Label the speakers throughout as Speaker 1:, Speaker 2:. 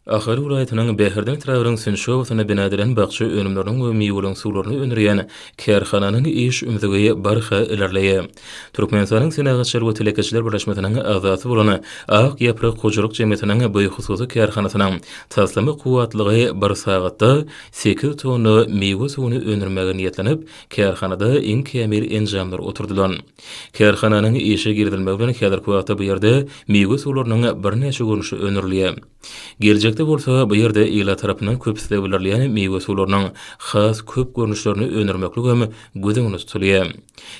Speaker 1: Ahal welaýatynyň Bäherden etrabynyň Sünçi obasynda bina edilen bakja önümleriniň we miweleriň suwlaryny öndürýän kärhananyň iş ümzügi barha ilerleýär. Türkmenistanyň Senagatçylar we telekeçiler birleşmesiniň agzasy bolan Ak ýaprak hojalyk jemgyýetiniň bu hususy kärhanasynyň taslama kuwwatlygy bir sagatda sekiz tonna miwe suwuny öndürmäge niýetlenip, kärhanada iň kämil enjamlar oturdylan. Kärhananyň işe girizilmegi bilen häzirki wagtda bu ýerde miwe suwlarynyň birnäçe görnüşi öndürilýär. Geljekde bolsa bu ýerde ilat tarapyndan köp isleg bildirilýän miwe suwlarynyň has köp görnüşlerini öndürmeklik hem göz öňünde tutulýar.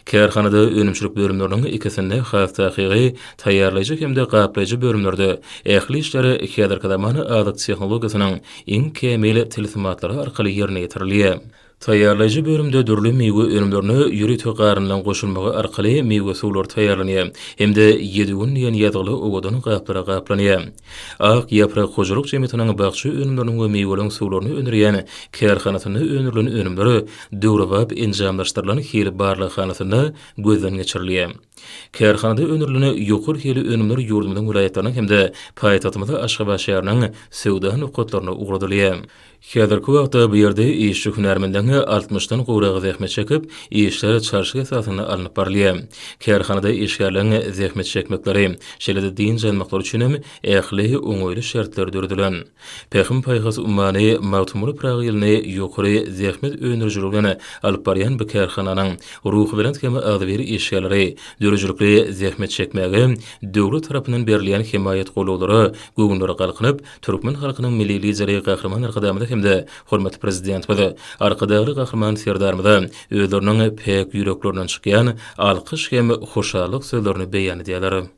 Speaker 1: Kärhanada önümçilik bölümleriniň ikisinde, has takygy, taýýarlaýjy hem-de gaplaýjy bölümlerde ähli işler häzirki zaman azyk tehnologiýasynyň iň kämil tilsimatlary arkaly ýerine ýetirilýär. Taýýarlaýjy bölümde dürli miwe önümlerine ýörite garynlaryň goşulmagy arkaly miwe suwlary taýýarlanýar hem-de Ýedi gün diýen ýazgyly owadan gaplara gaplanýar. Ak ýaprak hojalyk jemgyýetiniň bakja önümleriniň we miweleriň suwlaryny öndürýän kärhanasynda öndürilen önümler döwrebap enjamlaşdyrylan hil barlaghanasynda gözden geçirilýär. Kärhanada öndürilen ýokary hilli önümler ýurdumyzyň welaýatlarynyň hem-de paýtagtymyz Aşgabat şäheriniň söwda nokatlaryna ugradylýar. Häzirki wagtda bu ýerde işçi-hünärmenleriň altmyşdan gowragy zähmet çekip, işler çalşyk esasynda alnyp barylýar. Kärhanada işgärleriň zähmet çekmekleri, şeýle-de dynç almaklary üçin hem ähli oňaýly şertler döredilen. Pähim-paýhas ummany Magtymguly Pyragy ýylyny ýokary zähmet öndürijiligi bilen alyp barýan bu kärhananyň ruhubelent hem agzybir işgärleri döredijilikli zähmet çekmäge, döwlet tarapyndan berilýän hemaýat-goldawlara göwünleri galkynyp, Türkmen halkynyň Milli Lideri Gahryman Arkadagymyza hem-de hormatly Prezidentimiz Arkadagly Gahryman Serdarymyza özleriniň päk ýüreklerinden çykýan alkyş hem hoşallyk sözlerini beýan edýärler.